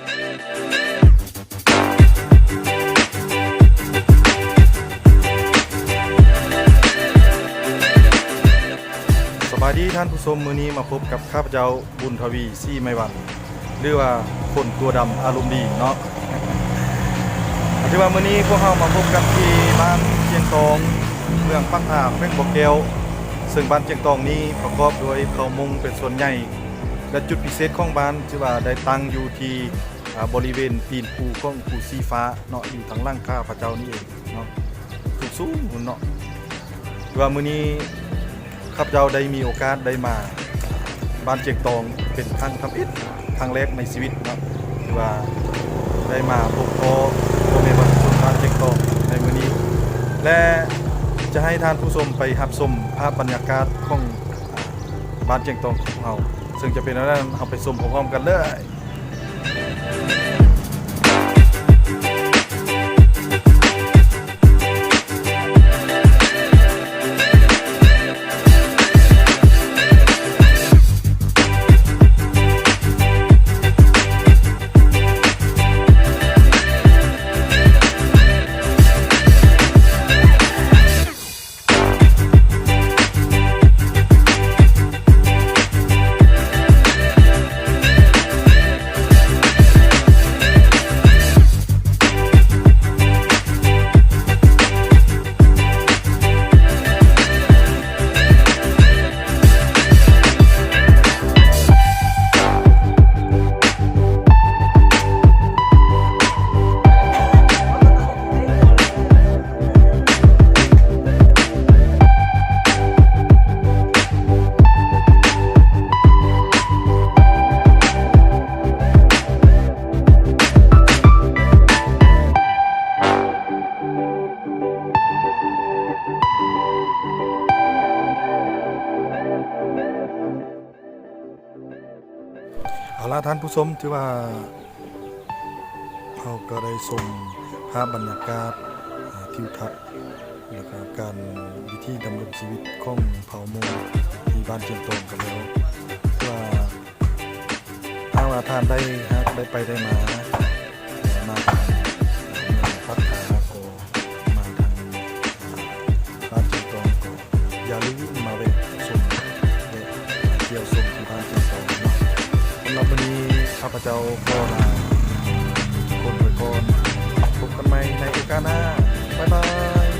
ສະບາຍດີທ່ານຜູ້ຊົມ, ມື້ນີ້ມາພົບກັບຂ້າພະເຈົ້າ ບຸນທະວີ ສີໄມວັນ ຫຼືວ່າຄົນຕົວດຳອາລົມດີເນາະ. ຖືວ່າມື້ນີ້ພວກເຮົາມາພົບກັນທີ່ບ້ານຈຽງຕອງ ເມືອງປາກທາ ແຂວງບໍ່ແກ້ວ, ເຊິ່ງບ້ານຈຽງຕອງນີ້ປະກອບດ້ວຍເຜົ່າມົ້ງເປັນສ່ວນໃຫຍ່ ແລະ ຈຸດພິເສດຂອງບ້ານ ຖືວ່າໄດ້ຕັ້ງຢູ່ທີ່ ອ່າ ບໍລິເວນຕີນພູຂອງພູຊີ້ຟ້າເນາະ, ຢູ່ທາງຫຼັງຂ້າພະເຈົ້ານີ້ເອງເນາະ, ສູງໆພຸ້ນເນາະ. ແຕ່ວ່າມື້ນີ້ຂ້າພະເຈົ້າໄດ້ມີໂອກາດໄດ້ມາບ້ານຈຽງຕອງເປັນຄັ້ງທຳອິດ, ຄັ້ງແລກໃນຊີວິດເນາະ, ຖືວ່າໄດ້ມາພົບພໍ້ພໍ່ແມ່ປະຊາຊົນບ້ານຈຽງຕອງໃນມື້ນີ້ ແລະ ຈະໃຫ້ທ່ານຜູ້ຊົມໄປຮັບຊົມພາບບັນຍາກາດຂອງ ອ່າ ບ້ານຈຽງຕອງຂອງເຮົາ, ເຊິ່ງຈະເປັນແນວໃດ ເຮົາໄປຊົມພ້ອມໆກັນເລີຍ. ເອົາລະທ່ານຜູ້ຊົມ, ຖືວ່າເຮົາກໍໄດ້ຊົມພາບບັນຍາກາດ ອ່າ ທິວທັດ ແລ້ວກໍການວິທີດຳລົງຊີວິດຂອງເຜົ່າມົ້ງທີ່ບ້ານຈຽງຕອງກັນແລ້ວ. ຖືວ່າຖ້າວ່າທ່ານໃດຫາກໄດ້ໄປໄດ້ມາ ມາທາງເມືອງປາກທາ ກໍມາທາງບ້ານຈຽງຕອງ ກໍຢ່າລືມມາແວະຊົມ ແວະທ່ຽວຊົມທີ່ບ້ານຈຽງຕອງເນາະ. ສຳລັບມື້ນີ້ ຂ້າພະເຈົ້າຂໍລາທຸກຄົນໄປກ່ອນ. ພົບກັນໃໝ່ໃນໂອກາດໜ້າ. ບາຍບາຍ.